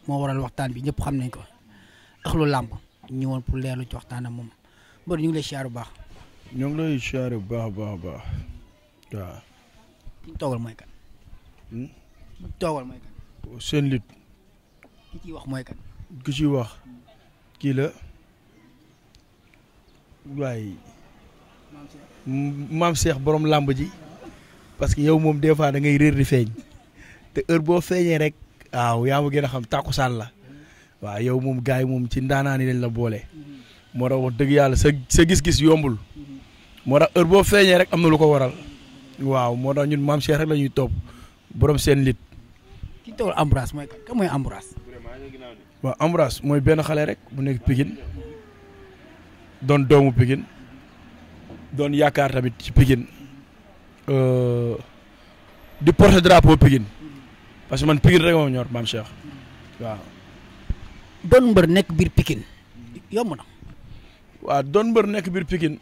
moo waral waxtaan bi ñëpp xam nañ ko axlu làmb ñëwoon pour leerlu ci waxtaan ak moom mbër ñu ngi lay siyaar bu baax. ñoo ngi lay siyaar bu baax a baax a baax waaw. ki ñu toogal mooy kan. toogal mooy kan. seen lit. ki ciy wax mooy kan. ki ciy wax kii la waaye maam Cheikh borom làmb ji parce que yow moom des fois da ngay réer di feeñ te heure boo feeñee rek waaw yaa ma gën a xam tàkkusaan la waaw yow moom gars yi moom ci ndaanaan yi lañ la boole moo tax wax dëgg yàlla sa gis-gis yombul moo tax heure boo feeñee rek am na lu ko waral waaw moo tax ñun maam Cheikh rek la ñuy topp borom seen lit. ki toogal Ambroise mooy kan mooy Ambroise. waaw Ambroise mooy benn xale rek bu nekk Pikine doon doomu Pikine doon yaakaar tamit ci Pikine di porter drapeau Pikine parce que man Pikine rek moo ñor maam Cheikh waaw. doon mbër nekk biir Pikine yomb na. waaw doon mbër nekk biir Pikine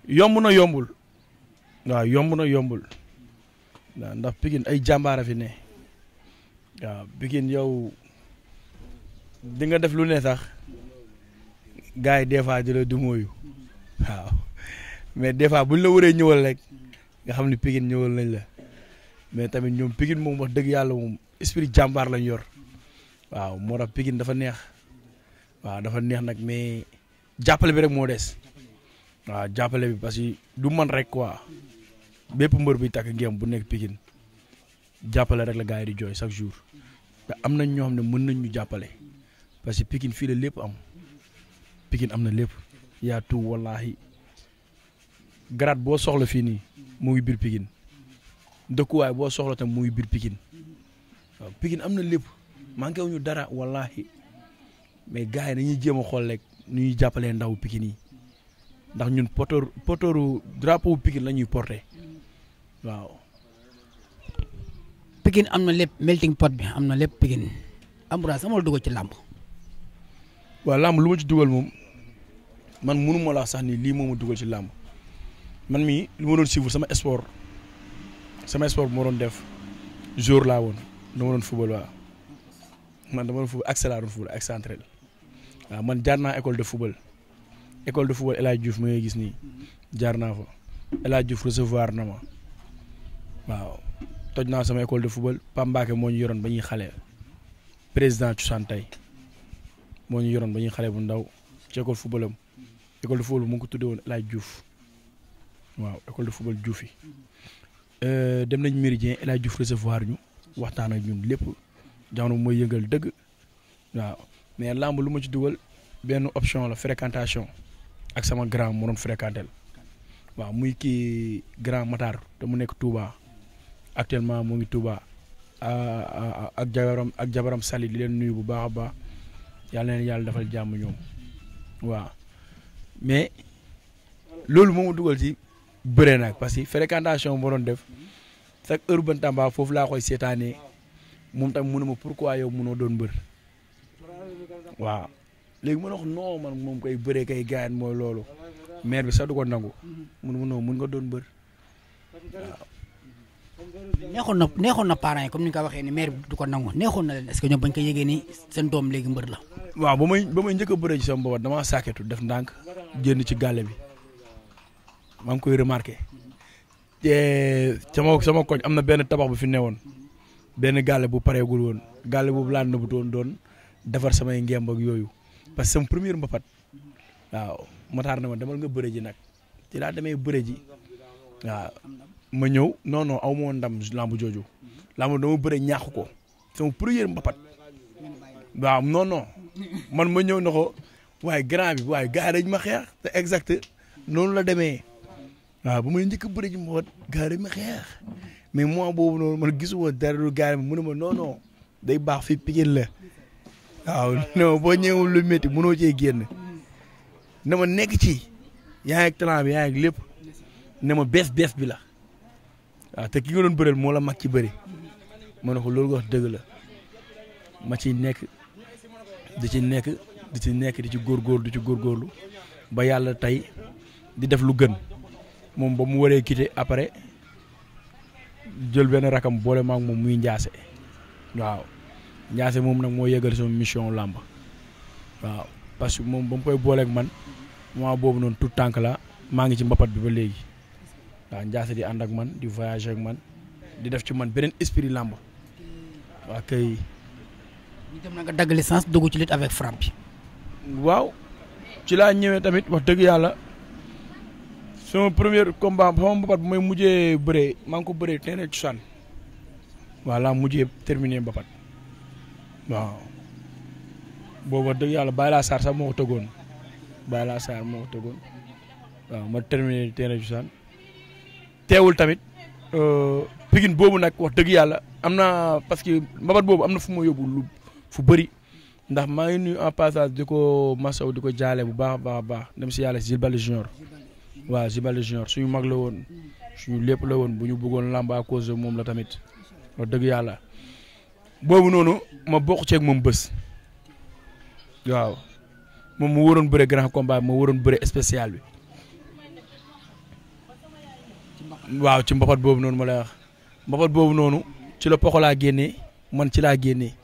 yomb na yombul waaw yomb na yombul waaw ndax Pikine ay jàmbaara fi ne waaw Pikine yow. di nga def lu ne sax gars yi des fois di la dumóoyu waaw mais des fois buñ la waree ñëwal rek nga xam ne Pikine ñëwal nañ la mais tamit ñoom Pikine moom wax dëgg yàlla moom esprit jàmbaar lañ yor waaw moo tax Pikine dafa neex waaw dafa neex nag mais jàppale bi rek moo des waaw jàppale bi parce que du man rek quoi bépp mbër bi takk ngeem bu nekk Pikine jàppale rek la gars yi di jooy chaque jour te am nañ ñoo xam ne mën nañ ñu jàppale. parce que Pikine fii la lépp am Pikine am na lépp yaa tout wallahi grade boo soxla fii nii mu ngi biir Pikine dëkkuwaay boo soxla tam mu ngi biir Pikine waaw Pikine am na lépp manqué wuñu dara wallahi mais gars yi dañuy jéem a xool rek nu ñuy jàppalee ndaw Pikine yi ndax ñun potoru drapeau Pikine la ñuy porté waaw. Pikine am na lépp melting pot bi am na lépp Pikine Ambroise amal dugg ci làmb. waaw làmb lu ma ci dugal moom man mënu ma la sax ni lii moo ma dugal ci làmb man mii lu ma doon suivre sama sport bu ma doon def jour laa woon dama doon football waaw man dama doon football accès laa doon football excentré waaw man jaar naa école de football El Hadj Diouf ma ngay gis nii jaar naa fa El Hadj Diouf recevoir na ma waaw toj naa sama école de football Pambake moo ñu yoroon ba ñuy xale président Cusaan tey moo ñu yoroon ba ñuy xale bu ndaw ci école football am école de football mu ngi ko tuddee woon El Hadj Diouf waaw école de football Diouf yi dem nañ Méridien El Hadj Diouf recevoir ñu waxtaan ak ñun lépp jamono mooy yëngal dëgg waaw mais làmb lu ma ci dugal benn option la fréquentation ak sama grand moo doon fréquentel waaw muy kii grand Matar te mu nekk Touba actuellement mu ngi Touba ak jabaram Sali di leen nuyu bu baax a baax. yàlla na leen yàlla defal jàmm ñoom waaw mais loolu moo ma dugal ci bëre nag parce que fréquentation moo doon def chaque heure Bantamba foofu laa koy seetaanee moom tam mu ne ma pourquoi yow mënoo doon mbër waaw léegi ma ne ko non man moom koy bëree kay gaayan mooy loolu maire bi sax du ko nangu mun nga doon mbër waaw. neexoon na parents yi comme ni nga ko waxee ni maire bi du ko nangu neexoon na leen est-ce que ñoom bañ ko yëgee ni seen doom léegi mbër la. waaw ba may njëkk a bëree ci sama bopp damaa sàkketu def ndànk génn ci gàlle bi maa ngi koy remarqué te sama koñ am na benn tabax bu fi newoon benn gàlle bu pareegul woon gàlle boobu laa nëbbutoon doon defar samay ngemb ak yooyu parce que sama première mbapat waaw Matar na ma demal nga bëre ji nag ci laa demee bëre ji waaw ma ñëw non aw ma woon ndam lamb jooju lamb dama bëre ñàkk ko sama première mbapat waaw non man ma ñëw na ko waaye grand bi waaye gars dañ ma xeex te exact noonu la demee waaw ba may njëkk bëre ji ma wat gars dañ ma xeex mais moi boobu noonu man gisu woon dara lu gars mu ne ma non day baax fi Pikine la waaw non boo ñëwul lu métti mënoo cee génn ne ma nekk ci yaa ngi ak talent bi yaa ngi ak lépp ne ma bees bi la waaw te ki nga doon bëreel moo la mag ci bëri ma ne ko loolu wax dëgg la ma ciy nekk di ci góorgóorlu ba yàlla tey di def lu gën moom ba mu waree quitté après jël benn rakam boole ma ak moom muy njaase waaw Ndiassé moom nag moo yëgal sama mission làmb waaw parce que moom ba mu koy booleeg man moment boobu noonu tout tànk la maa ngi ci mbapat bi ba léegi waaw Ndiassé di ànd ak man di voyager ak man di def ci man beneen esprit làmb waa kay. ñu dem na nga dagg licence dugg ci lutte avec frappe bi. waaw ci laa ñëwee tamit wax dëgg yàlla sama premier combat sama mbapat bu may mujjee bëree maa ngi ko bëree teene cosaan waaw laa mujjee terminé mbapat waaw boobu wax dëgg yàlla Baye La Sarr sax moo ko tëggoon Baye La Sarr moo ko tëggoon waaw ma terminé teene cosaan teewul tamit Pikine boobu nag wax dëgg yàlla am na parce que mbapat boobu am na fu ma yóbbu lu fu bëri ndax maa ngi nuyu en passage di ko masaw di ko jaale bu baax a baax a baax dem si yàlla si Zilbal Junior waaw Zilbal Junior suñu mag la woon suñu lépp la woon bu ñu bëggoon làmb à cause de moom la tamit wax dëgg yàlla boobu noonu ma bokk ceeg moom bés waaw moom mu waroon bëre grand combat ma waroon bëre spécial bi waaw ci mbapat boobu noonu ma lay wax mbapat boobu noonu ci la poxo laa génnee man ci laa génnee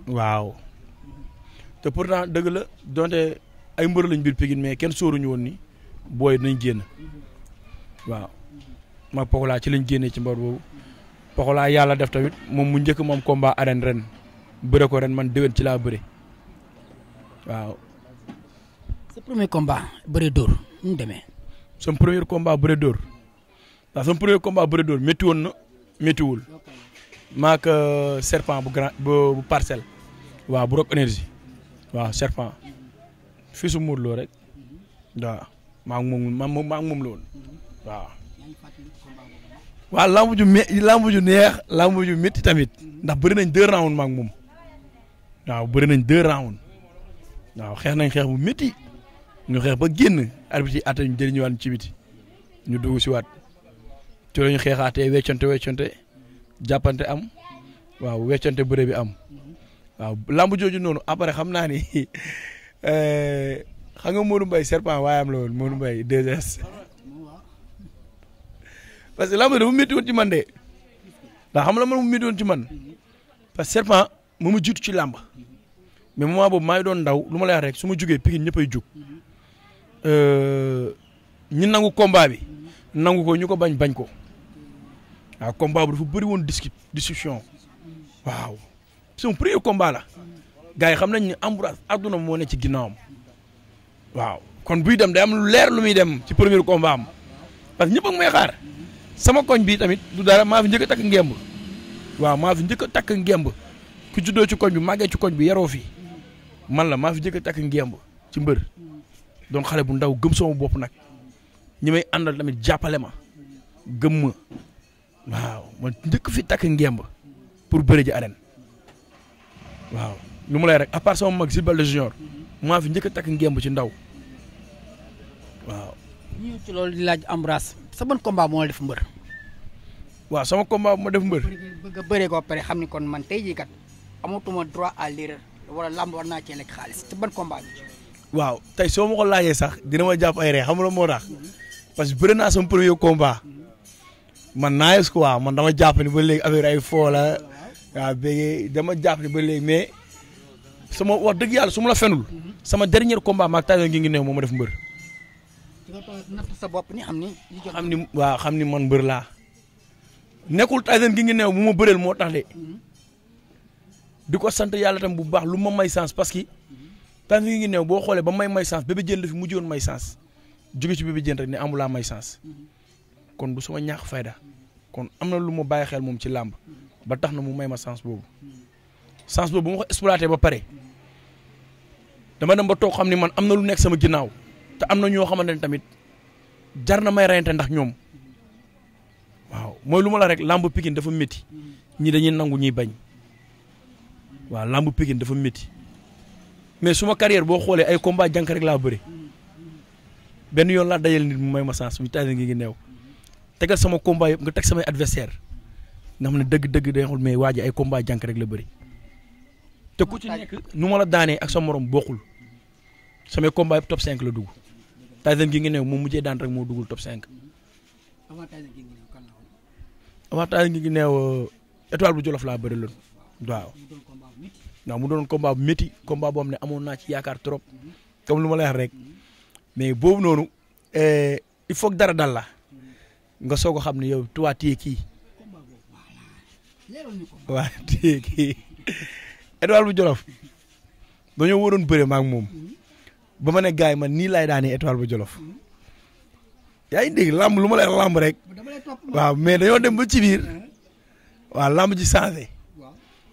waaw te pourtant dëgg la donte ay mbër lañ biir Pikine mais kenn sóoruñu woon ni booy dinañ génn waaw ma poxolaa ci lañ génnee ci mbapat boobu poxolaa yàlla def tamit moom mu njëkk moom combat arène ren bëre ko ren man déwén ci laa bëre waaw. sa premier combat bëre dóor nu mu demee. sama premier combat bëre dóor waaw sama premier combat bëre dóor métti woon na méttiwul maak serpent bu grand bu parcelle waaw bu Rock Énergie waaw serpent fii su muur loo rek waaw maa ngi moom la woon waaw. waaw lamb ju neex lamb ju métti tamit ndax bëri nañ 2 rounds maak moom waaw bëri nañ 2 rounds waaw xeex nañ xeex bu métti ñu xeex ba génn arbitre yi àtte ñu jëriñuwaat ci biti ñu dugg si waat ci la ñu xeexaatee weccante jàppante am waaw weccante bëre bi am waaw lamb jooju noonu après xam naa ni xam nga Modou Mbaye serpent waayam la woon Modou Mbaye 2S parce que lamb dafa métti woon ci man de ndax xam la man mu métti woon ci man parce que serpent mu ma jiitu ci lamb mais moment boobu maa ngi doon ndaw lu ma lay wax rek su ma jugee Pikine ñëppay jug ñi nangu combat bi nangu ko ñu ko bañ ko waaw combat bu dafa bëri woon discussion waaw son premier combat la gars yi xam nañ ne Ambroise àdduna moo ne ci ginnaawam waaw kon buy dem day am lu leer lu muy dem ci premier combat am parce que ñëpp ak may xaar sama koñ bi tamit du dara maa fi njëkk a takk ngemb waaw maa fi njëkk a takk ngemb ku juddoo ci koñ bi màggee ci koñ bi yaroo fi man la maa fi njëkk a takk ngemb ci mbër doon xale bu ndaw gëm sama bopp nag ñi may àndal tamit jàppale ma gëm ma waaw man njëkk fi takk ngemb pour bëre ji arène waaw lu mu lay rek à part sama mag Zilbal Junior maa fi njëkk a takk ngemb ci ndaw waaw. ñu ci loolu di laaj Ambroise sa ban combat moo la def mbër. waaw sama combat bu ma def mbër. bëgg a bëree ko pare xam ni kon man tey jii kat amatuma droit à l'erreur wala lamb war naa cee lekk xaalis sa ban combat bi. waaw tey soo ma ko laajee sax dina ma jàpp ay ree xam nga moo tax parce que bëri naa sama premier combat man naa yës quoi man dama jàpp ni ba léegi affaire ay foo la waaw béyee dama jàpp ni ba léegi mais sama wax dëgg yàlla su ma la fenul sama dernier combat maag Tyson ngi néew moo ma def mbër. ci nga natt sa bopp ni xam ni. waaw xam ni man mbër laa nekkul Tyson ngi néew bu ma bëreel moo tax de di ko sant yàlla tam bu baax lu ma may sens parce que Tyson ngi néew boo xoolee ba may sens Bébé Diène la fi mujjoon may sens jóge ci Bébé Diène rek ne amulaa may sens kon du sama ñaax fayda kon am na lu ma bàyyi xel moom ci làmb ba tax na mu may ma sens boobu bu ma ko exploité ba pare dama dem ba toog xam ni man am na lu nekk sama ginnaaw te am na ñoo xamante ne tamit jar na may reyante ndax ñoom waaw mooy lu ma la rek làmb Pikine dafa métti ñi dañuy nangu ñuy bañ waaw làmb Pikine dafa métti mais suma carrière boo xoolee ay combat jànk rek laa bëri benn yoon laa dajal nit mu may ma sens mu Tyson ngi néew tegal sama combat yëpp nga teg samay adversaire nga xam ne dëgg-dëgg day xool mais waa ji ay combat jànk rek la bëri te ku ci nekk nu ma la daanee ak sa morom bokkul samay combat yëpp top 5 la dugg Tyson ngi néew moom mujjee daan rek moo duggul top 5. avant Tyson ngi néew étoile bu Jolof laa bëri loon waaw mu doon combat bu métti combat boo xam ne amoon naa ci yaakaar trop comme lu ma lay wax rek mais boobu noonu il faut que dara dal la nga soog a xam ne yow tuwaa téye kii waaw téye kii Étoile bu Jolof dañoo waroon bëre ma ak moom ba ma ne gars yi man nii laay daanee Étoile bu Jolof yaa ngi dégg lamb lu ma lay lamb rek waaw mais dañoo dem ba ci biir waaw lamb ji changé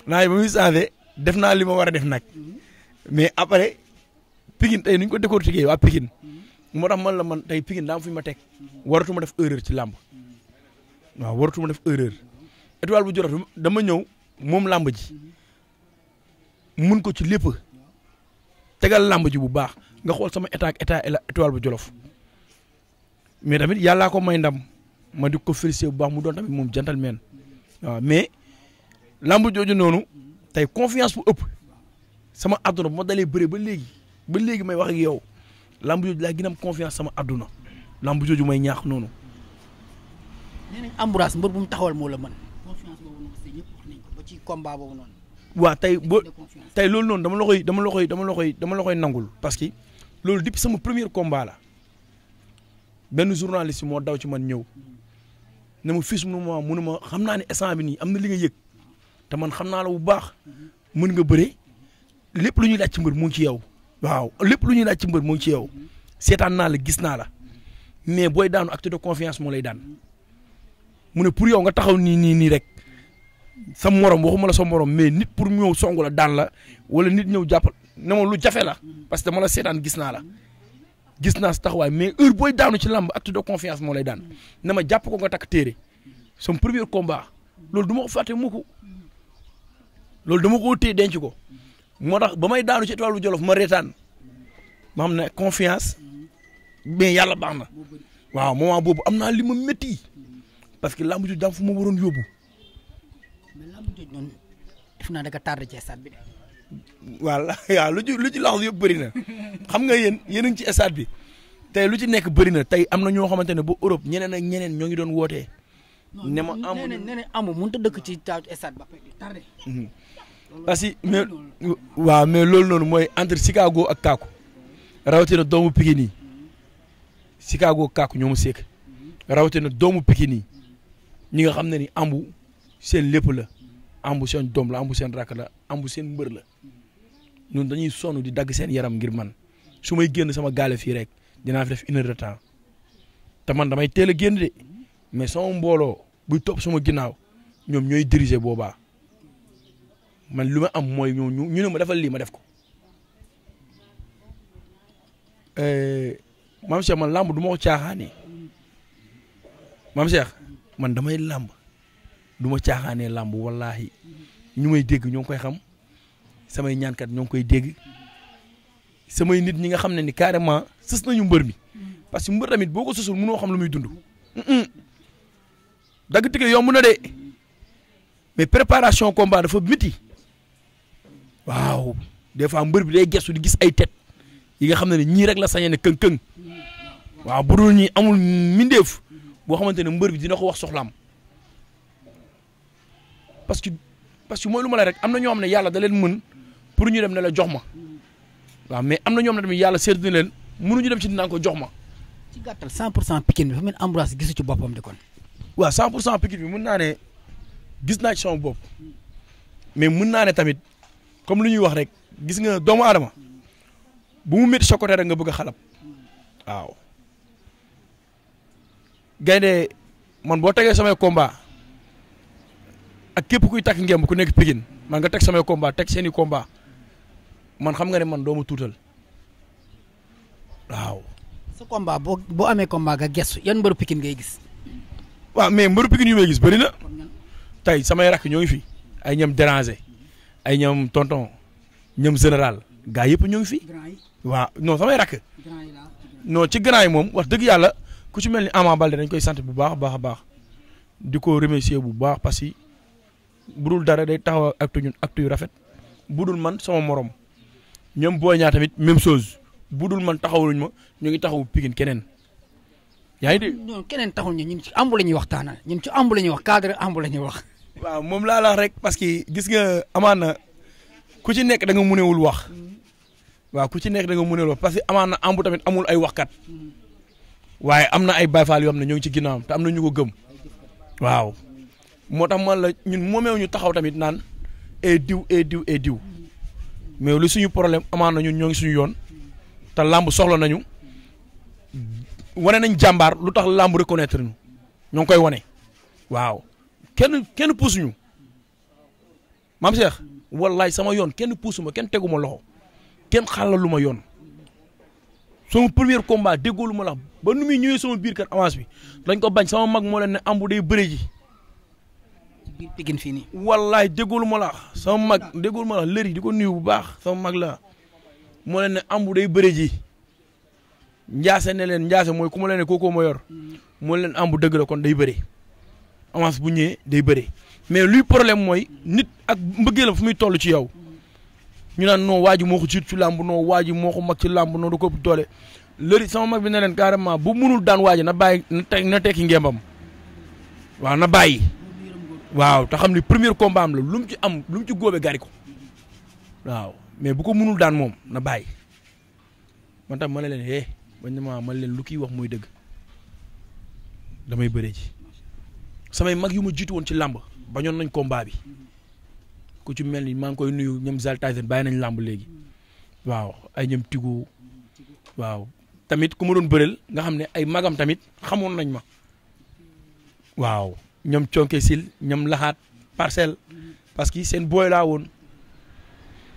naa ba muy changé def naa li ma war a def nag mais après Pikine tey nu ñu ko décortiquer waa Pikine moo tax man la man tey Pikine daa am fu ñu ma teg waratuma def erreur ci lamb waaw waratuma def erreur Étoile bu Jolof dama ñëw moom lamb ji mun ko ci lépp tegal lamb ji bu baax nga xool sama état Étoile bu Jolof mais tamit yàllaa ko may ndam ma di ko féliciter bu baax mu doon tamit moom gentleman waaw mais lamb jooju noonu tey confiance bu ëpp sama adduna bu ma dalee bëre ba léegi may wax ak yow lamb jooju laa gën a am confiance sama adduna lamb jooju may ñaax noonu. nee nañ Ambroise mbër bu mu taxawal moo la mën. confiance boobu noonu ñëpp wax nañ ko ba ci combat boobu noonu. waaw tey loolu noonu dama la koy nangul parce que loolu depuis sama premier combat la benn journaliste moo daw ci man ñëw ne ma fils munuma xam naa ne instant bi nii am na li nga yëg te man xam naa la bu baax mën nga bëre lépp lu ñuy laaj ci mbër mu ngi ci yow waaw lépp lu ñuy laaj ci mbër mu ngi ci yow seetaan naa la gis naa la mais booy daanu acte de confiance moo lay daan mu ne pour yow nga taxaw nii rek sa morom waxuma la sa morom mais nit pour ñëw songu la daan la wala nit ñëw jàppal ne ma lu jafe la parce que dama la seetaan gis naa sa taxawaay mais heure booy daanu ci lamb acte de confiance moo lay daan ne ma jàpp ko nga takk téere son premier combat loolu du ma ko fàtte mu ko loolu dama ko téye denc ko moo tax ba may daanu ci Étoile bu Jolof ma reetaan ma xam ne confiance mais yàlla baax na waaw moment boobu am naa li ma métti parce que lamb ju daam fu ma waroon yóbbu. mais lamb jooju noonu def naa da nga tardé ci stade bi de. voilà waaw lu ci laxas yëpp bëri na xam nga yéen a ngi ci stade bi tey lu ci nekk bëri na tey am na ñoo xamante ne ba Europe ñeneen ak ñeneen ñoo ngi doon wootee. ne ma amu nee amu mënut a dëkk ci stade ba tardé. parce que mais waaw mais loolu noonu mooy entre Chicago ak Kaaku rawatina doomu Pikine yi Chicago ak Kaaku ñoo ma sekk rawatina doomu Pikine yi ñi nga xam ne ni ambu seen lépp la ambu seen doom la ambu seen rakk la ambu seen mbër la ñun dañuy sonn di dagg seen yaram ngir man su may génn sama gaale fii rek dinaa fi def 1 heure de temps te man damay teel a génn de mais sama mbooloo buy topp sama ginnaaw ñoom ñooy diriger boobaa man lu ma am mooy ñu ne ma defal lii ma def ko maam Cheikh man làmb du ma ko caaxaanee maam Cheikh man damay làmb du ma caaxaanee làmb wallaahi ñu may dégg ñoo ngi koy xam samay ñaankat ñoo ngi koy dégg samay nit ñi nga xam ne ni carrément sës nañu mbër mi parce que mbër tamit boo ko sësul mënoo xam lu muy dund dagg tike yomb na de mais préparation combat dafa métti waaw des fois mbër bi day gestu di gis ay tet yi nga xam ne ñii rek la sañee ne këng-këng waaw bu dul ñi amul mindeef boo xamante ne mbër bi dina ko wax soxlaam parce que mooy lu ma la rek am na ñoo xam ne yàlla da leen mën pour ñu dem ne la jox ma waaw mais am na ñoom ne tamit yàlla seetlu na leen mënuñu dem ci dinaa ko jox ma. ci gàttal 100% Pikine bi dafa mel Ambroise gisu ci boppam di kon. waaw 100% Pikine bi mën naa ne gis naa ci sama bopp mais mën naa ne tamit comme lu ñuy wax rek gis nga doomu aadama bu mu métti sa côté rek nga bëgg a xalab waaw. gaynde man boo tegee samay combat ak képp kuy takk ngemb ku nekk Pikine man nga teg samay combat teg seeni combat man xam nga ne man doo ma tuutal waaw. sa combat boo amee combat nga gestu yan mbëru Pikine ngay gis. waaw mais mbëru Pikine yu may gis bëri na tey samay rakk ñoo ngi fi ay ñoom déranger ay ñoom tonton ñoom général gaa yëpp ñoo ngi fi waaw non samay rakk non ci grand yi moom wax dëgg yàlla ku ci mel ni Ama Baldé dañ koy sant bu baax a baax di ko remercier bu baax parce que bu dul dara day taxaw actu ñun actu yu rafet bu dul man sama morom ñoom booy ñaa tamit même chose bu dul man taxawuluñ ma ñu ngi taxawu Pikine keneen yaa ngi dégg. non keneen taxul ñun ci ambu la ñuy waxtaanal ñun ci ambu la ñuy wax cadre ambu la ñuy wax. waaw moom laa la wax rek parce que gis nga amaana ku ci nekk da nga mënewul wax waaw ku ci nekk da nga mënewul wax parce que amaana ambu tamit amul ay waxkat waaye am na ay bayfaal yoo xam ne ñoo ngi ci ginnaawam te am na ñu ko gëm waaw moo tax man la ñun moomeew ñu taxaw tamit naan diw diw mais lu suñu problème amaana ñun ñoo ngi suñu yoon te làmb soxla nañu wane nañ jàmbaar lu tax làmb reconnaître ñu ñoo ngi koy wane waaw kenn puus ñu maam Cheikh wallaay sama yoon kenn puusuma kenn teguma loxo kenn xàllalu ma yoon sama premier combat déggoolu ma la ba nu muy ñëwee sama biir kër avance bi dañ ko bañ sama mag moo leen ne ambu day bëre ji biir Pikine fii nii. wallaay déggoolu ma la sama mag déggoolu ma la lëri di ko nuyu bu baax sama mag la moo leen ne ambu day bëre ji njaase ne leen njaase mooy ku ma leen ne kookoo ma yor moo leen ambu dëgg la kon day bëre avance bu ñëwee day bëre mais luy problème mooy nit ak mbëggeelam fu muy toll ci yow ñu naan non waa ji moo ko jiit ci làmb non waa ji moo ko mag ci làmb non da ko doole lëri sama mag bi ne leen carrément bu munul daan waa ji na bàyyi na tekki ngembam waaw na bàyyi waaw te xam ni premier combat am la lu mu ci am lu mu ci góobe gari ko waaw mais bu ko munul daan moom na bàyyi man tam ma ne leen bañ ma leen lu kii wax mooy dëgg damay bëre ji samay mag yu ma jiitu woon ci làmb bañoon nañ combat bi ku ci mel ni maa ngi koy nuyu ñoom Zal Tyson bàyyi nañ làmb léegi waaw ay ñoom Tigo waaw tamit ku ma doon bëreel nga xam ne ay magam tamit xamoon nañ ma waaw ñoom Conke Sil ñoom Laxaat Parcelle parce que seen booy laa woon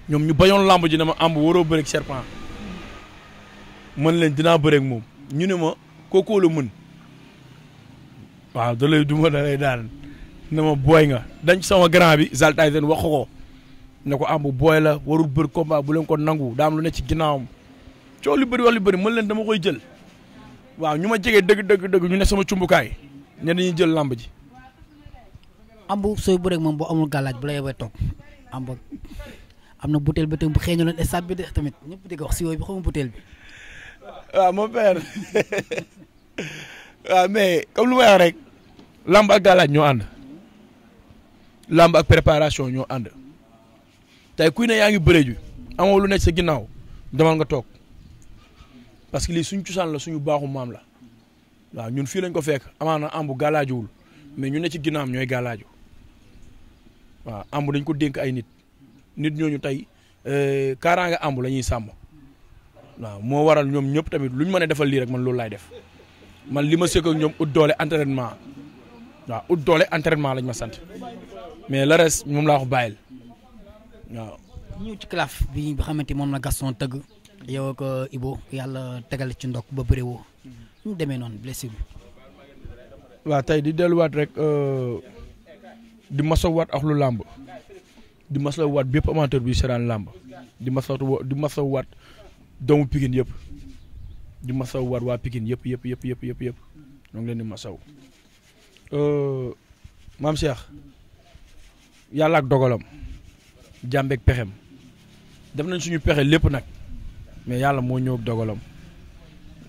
ñoom ñu bañoon làmb ji ne ma amb waroo bëreeg serpent mën leen dinaa bëreeg moom ñu ne ma kookoo la mën waaw da lay duma da lay daan ne ma booy nga dañ sama grand bi Zal Tyson wax ko ne ko amb booy la warul bëri combat bu leen ko nangu daam lu ne ci ginnaawam coow li bëri wax li bëri mën leen dama koy jël waaw ñu ma jegee dëgg ñu ne sama cumbukaay ñe dañuy jël làmb ji ambu sooy bëreeg moom boo amul gàllaaj bu la yebee toog am na butéel ba tam bu xeeñaloon stade bi de tamit ñëpp di ko wax si yooyu bi xamu butéel bi waaw mon père waaw mais comme lu may wax rek lamb ak gàllaaj ñoo ànd lamb ak préparation ñoo ànd tey kuy ne yaa ngi bëre ju amoo lu nekk sa ginnaaw demal nga toog parce que lii suñ cosaan la suñu baaxu maam la waaw ñun fii lañ ko fekk amaana ambu gàllaajuwul mais ñu ne ci ginnaawam ñooy gàllaaju waaw ambu dañ ko dénk ay nit ñooñu tey kaaraange ambu la ñuy sàmm waaw moo waral ñoom ñëpp tamit lu ñu mën a defal lii rek man loolu laay def man li ma sëkk ak ñoom ut doole entraînement waaw ut doole entraînement lañ ma sant mais le reste moom laa ko bàyyil waaw. ñëw ci calaf bi nga xamante moom la Gaston tëgg yow ak Ibo yàlla tegal ci ndok ba bëre woo ñu demee noonu blessure bi. waaw tey di delluwaat rek di masawaat ak lu làmb di masawaat bépp amateur bi seetaan làmb di masawaat doomu Pikine yëpp di masawaat waa Pikine yëpp ñoo ngi leen di masaw maam Cheikh yàlla ak dogalam jàmbeeg pexem def nañ suñu pexe lépp nag mais yàlla moo ñëw ak dogalam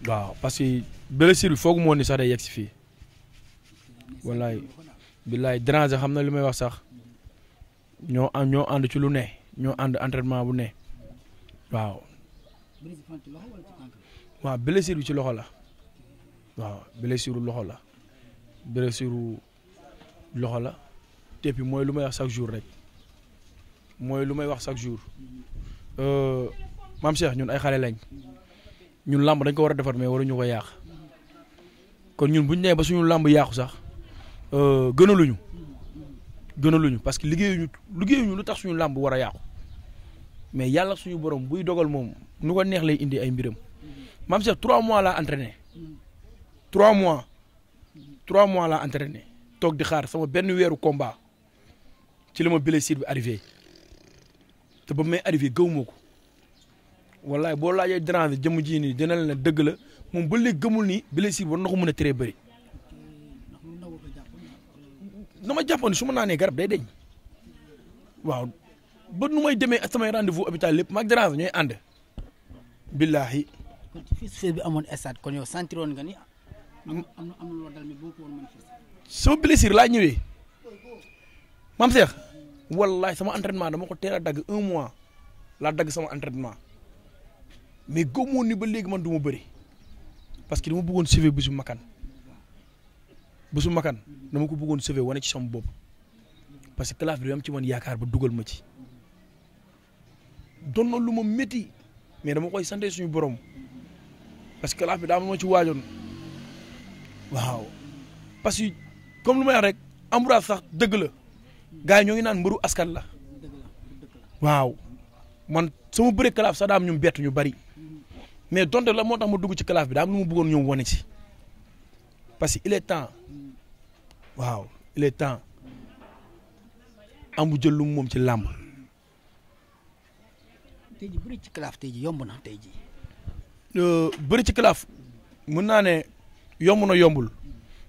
waaw parce que blessure bi foog moo ni sax day yegg si fii wallaay billaay déranger xam na li may wax sax ñoo ànd ci lu ne ñoo ànd entraînement bu ne waaw blessure bi ci loxo la waaw blessure loxo la te puis mooy lu may wax chaque jour rek maam Cheikh ñun ay xale lañ ñun làmb dañ ko war a defar mais waruñu ko yàq kon ñun buñ nee ba suñu làmb yàqu sax gënaluñu parce que liggéeyuñu lu tax suñu làmb war a yàqu mais yàlla suñu borom buy dogal moom nu ko neex lay indi ay mbiram maam Cheikh 3 mois laa entraîné 3 mois laa entraîné toog di xaar sama benn weeru combat ci la ma blessure bi arrivé te ba may arrivé gëwuma ko wallaay boo laajee déranger jëmm ji nii dina la ne dëgg la moom ba léegi gëmul ni blessure war na ko mën a teree bëri dama jàppoon su ma naanee garab day deñ waaw ba nu may demee ak samay rendez-vous hôpital lépp maag déranger ñooy ànd billaahi kon ci fii bi amoon stade kon yow sentiroon nga ni am na loo dal mais boo ko woon manifester. sama blessure laa ñëwee maam Cheikh wallahi sama entraînement dama ko teel a dagg 1 mois laa dagg sama entraînement mais gëmmoon ni ba léegi man du ma bëri parce que dama bëggoon sauver Bésu Makan dama ko bëggoon sauver wane ci sama bopp parce que calaf bi am ci man yaakaar ba dugal ma ci doon na lu ma métti mais dama koy santé suñu borom parce que calaf bi daa ma ci waajoon waaw parce que comme lu may wax rek Ambroise sax dëgg la gars yi ñoo ngi naan mbëru askan la waaw man sama bëre calaf sax daa am ñu bett ñu bari mais donte la moo tax ma dugg ci calaf bi daa am lu ma bëggoon ñoom wane ci parce que il est temps waaw il est temps Ambu jël lu moom ci làmb. tey jii bëri ci calaf tey jii yomb na tey jii. bëri ci calaf mën naa ne yomb na yombul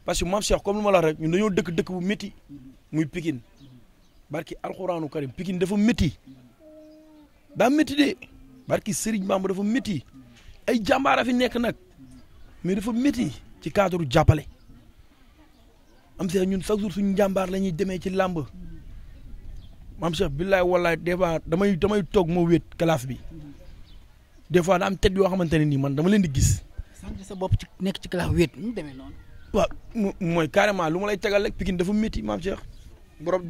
parce que maam Cheikh comme lu ma la wax rek ñun dañoo dëkk bu métti muy Pikine barki alxuraanu karim Pikine dafa métti daa métti de barki Serigne Bamba dafa métti ay jàmbaara fi nekk nag mais dafa métti ci cadre jàppale am Cheikh ñun chaque jour suñu jàmbaar la ñuy demee ci làmb maam Cheikh billaay wallaay des fois damay toog moo wéet calaf bi des fois da am tête yoo xamante ne nii man dama leen di gis. sant sa bopp ci nekk ci calaf wéet mu demee noonu. waaw mooy carrément lu ma lay tegal rek Pikine dafa métti maam Cheikh borom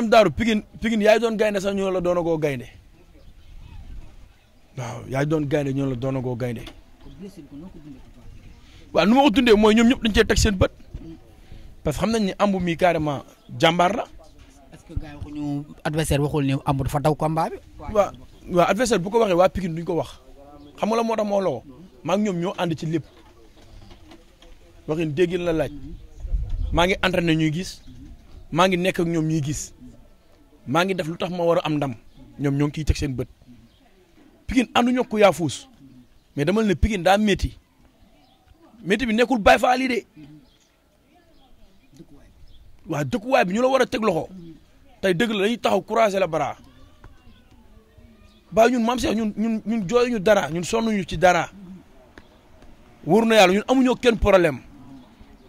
daaru Pikine yaay doon gaynde sax ñoo la doon koo gaynde waaw yaay doon gaynde ñoo la doon koo gaynde waaw nu ma ko dundee mooy ñoom ñëpp dañ cee teg seen bët parce que xam nañ ni Ambu mi carrément jàmbaar la. est-ce que gars yi waxuñu adversaire waxul ni Ambu dafa daw combat bi. waaw adversaire bu ko waxee waa Pikine duñ ko wax xam nga la moo tax moo la ko maa ngi ñoom ñoo ànd ci lépp waxin déggin la laaj maa ngi entraîné ñuy gis maa ngi nekk ak ñoom ñuy gis maa ngi def lu tax ma war a am ndam ñoom ñoo ngi ciy teg seen bët Pikine ànduñu ko yaa fuus mais dama ne Pikine daa métti bi nekkul Baye Fall yi de waaw dëkkuwaay bi ñu la war a teg loxo tey dëgg la dañuy taxaw croiser la bras ba ñun maam Cheikh ñun jooyuñu dara ñun sonnuñu ci dara wóor na yàlla ñun amuñoo kenn problème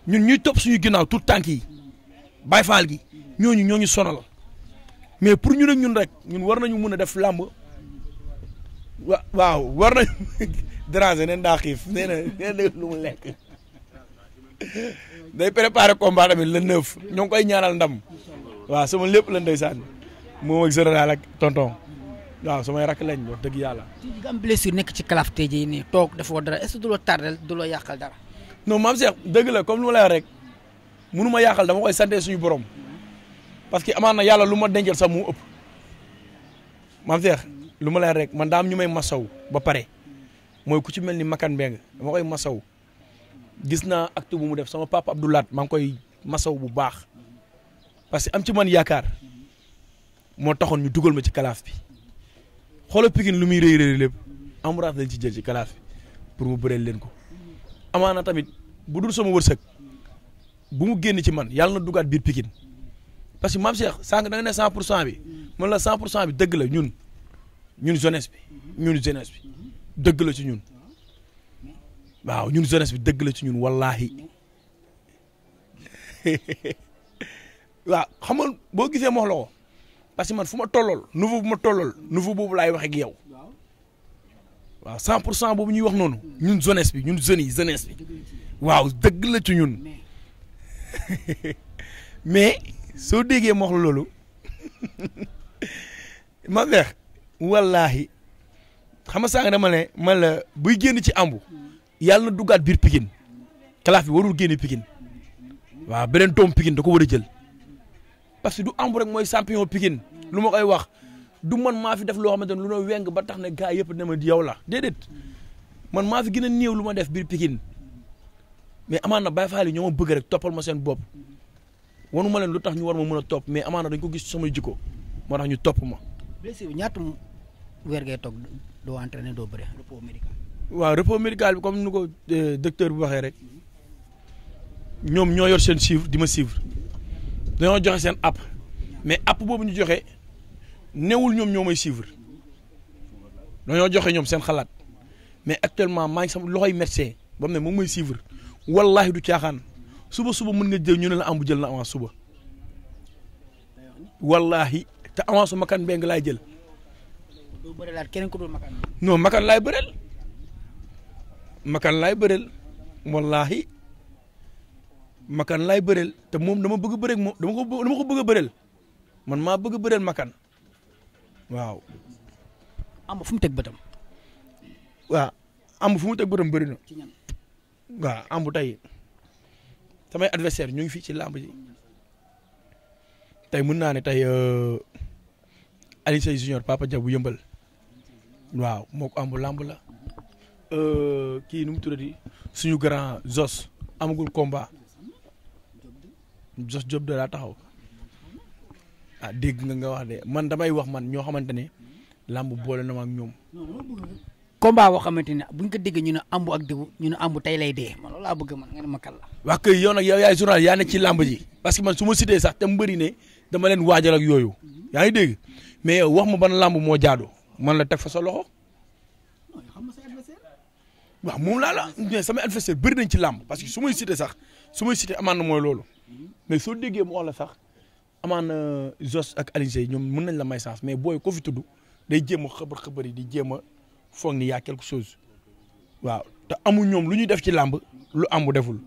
ñun ñuy topp suñu ginnaaw tout tànk yi Baye Fall gi ñooñu sonal mais pour ñun ak ñun rek ñun war nañu mun a def làmb waaw war nañu déranger neen daa xiif nee na lu mu lekk day préparer combat tamit le 9 ñoo ngi koy ñaanal ndam waaw sama lépp la ndeysaan moom ak général ak tonton waaw samay rakk lañ wax dëgg yàlla. ci nga am blessure nekk ci calaf tey jii nii toog defoo dara est-ce que du la tardel du la yàqal dara. non maam Cheikh dëgg la comme lu ma lay wax rek munu ma yàqal dama koy sante suñu borom parce que amaan na yàlla lu ma dencal sax mu ëpp maam Cheikh lu ma lay wax rek man daa am ñu may masaw ba pare mooy ku ci mel ni Makan Mbeng dama koy masaw gis naa acte bu mu def sama papa Abdoulaat maa ngi koy masaw bu baax parce que am ci man yaakaar moo taxoon ñu dugal ma ci calaf bi. xoolal Pikine lu muy rëy lépp Ambroise lañ ci jël ci calaf bi pour mu bëreel leen ko amaana tamit bu dul sama wërsëg bu mu génn ci man yàlla na dugaat biir Pikine parce que maam Cheikh sànq da nga ne 100% bi man la 100% bi dëgg la ñun jeunesse bi dëgg la ci ñun waaw ñun jeunesse bi dëgg la ci ñun wallahi waaw xam nga boo gisee ma wax la ko parce que man fu ma tollool niveau boobu laay wax ak yow waaw 100% boobu ñuy wax noonu ñun jeunesse bi ñun jeunesse bi waaw dëgg la ci ñun mais soo déggee ma wax la loolu ma weex wallaahi xam nga sànq dama ne man la buy génn ci Ambu yàlla na duggaat biir Pikine calaf bi warul génne Pikine waaw beneen doom Pikine da ko war a jël parce que du Ambu rek mooy champion Pikine lu ma koy wax du man maa fi def loo xamante ne lu na weng ba tax ne gars yëpp ne ma yow la déedéet man maa fi gën a néew lu ma def biir Pikine mais amaan na Baye Fall yi ñoo ma bëgg rek toppal ma seen bopp wanu ma leen lu tax ñu war ma mën a topp mais amaan na dañ ko gis sama jikko moo tax ñu topp ma. blessure bi ñaata weer ngay toog doo entraîné doo bëre repos médical. waaw repos médical bi comme ni ko docteur bi waxee rek ñoom ñoo yor seen chiffre di ma suivre dañoo joxe seen app mais app boobu ñu joxe newul ñoom ñoo may suivre dañoo joxe ñoom seen xalaat mais actuellement maa ngi sama loxoy médecin ba mu ne moom may suivre wallahi du caaxaan suba mën nga jël ñu ne la Ambu jël na avance suba wallahi te avance Makan Mbengue laay jël. doo bëri laat keneen ku dul Makan. non Makan laay bëreel Makan laay bëreel wallahi Makan laay bëreel te moom dama bëgg a bëreel moom dama ko bëgg a bëreel man maa bëgg a bëreel Makan waaw. Amba fu mu teg bëtam. waaw Amba fu mu teg bëtam bëri na. waaw Amba tey samay adversaire ñu ngi fii ci làmb ji tey mën naa ne tey Alioune Seye Junior Papa Dia bu yëmbal waaw moo ko Amba làmb la kii nu mu tuddati suñu grand Zos amagul combat Zos Diop de laa taxaw ah dégg nga wax de man damay wax man ñoo xamante ne làmb boole na ma ak ñoom. combat boo xamante ne buñ ko dégg ñu ne Amba ak diw ñu ne Amba tey lay dee man loolu laa bëgg man nga ne Makan la. waa kay yow nag yow yaay journal yaa ne ci làmb ji parce que man su ma cité sax te mu bëri ne dama leen waajal ak yooyu yaa ngi dégg mais wax ma ban làmb moo jaadu man la teg fa sa loxo waaw moom laa la mais samay adversaire bëri nañ ci làmb parce que su may cité sax su may cité amaan na mooy loolu mais soo déggee mu wax la sax amaan na Zos ak Alioune Seye ñoom mën nañ la may chance mais booy ko fi tudd day jéem a xëbar yi di jéem a foog ni yaa quelque chose waaw te amul ñoom lu ñuy def ci làmb lu Amba deful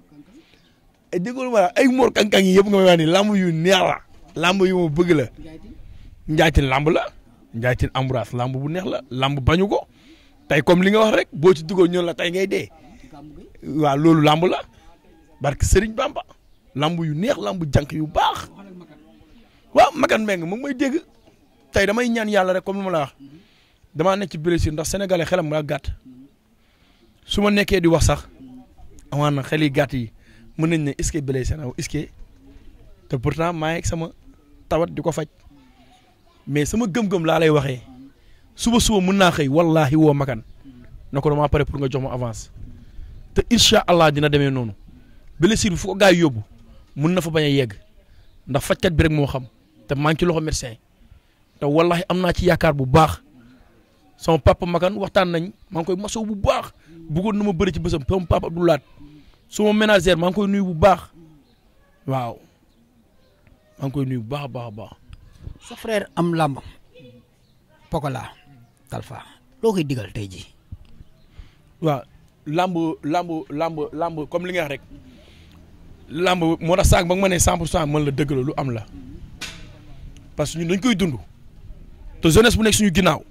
et déggoo ma ay Mor Kankang yi yëpp nga may wax ni làmb yu neex la làmb yu ma bëgg la njaaytin làmb la njaaytin Ambroise làmb bu neex la làmb bañu ko tey comme li nga wax rek boo ci duggoon ñoon la tey ngay dee waaw loolu làmb la barke Serigne Bamba làmb yu neex làmb jànk yu baax waaw Makan Mbengue moom may dégg tey damay ñaan yàlla rek comme lu ma la wax damaa nekk ci blessure ndax sénégalais xelam daa gàtt su ma nekkee di wax sax amaan na xel yi gàtt yi mën nañ ne est-ce que blessé na est-ce que te pourtant maa ngi sama tawat di ko faj mais sama gëm-gëm laa lay waxee suba mën naa xëy wallahi woo Makan na ko damaa pare pour nga jox ma avance te incha allah dina demee noonu blessure bi fu ko gaa yi yóbbu mën na fa bañ a yegg ndax fajkat bi rek moo xam te maa ngi ci loxo médecin te wallahi am naa ci yaakaar bu baax sama papa Makan waxtaan nañ maa ngi koy masaw bu baax bëggoon na ma bëri ci bésam sama papa Abdoulaat suma ménagère maa ngi koy nuyu bu baax waaw maa ngi koy nuyu bu baax a baax a baax. sa frère am làmb Pokola Talfa loo koy digal tey jii. waaw lamb comme li nga wax rek lamb moo tax saak ba nga ma ne 100% man la dëgg la lu am la parce que ñun dañ koy dund te jeunesse bu nekk suñu ginnaaw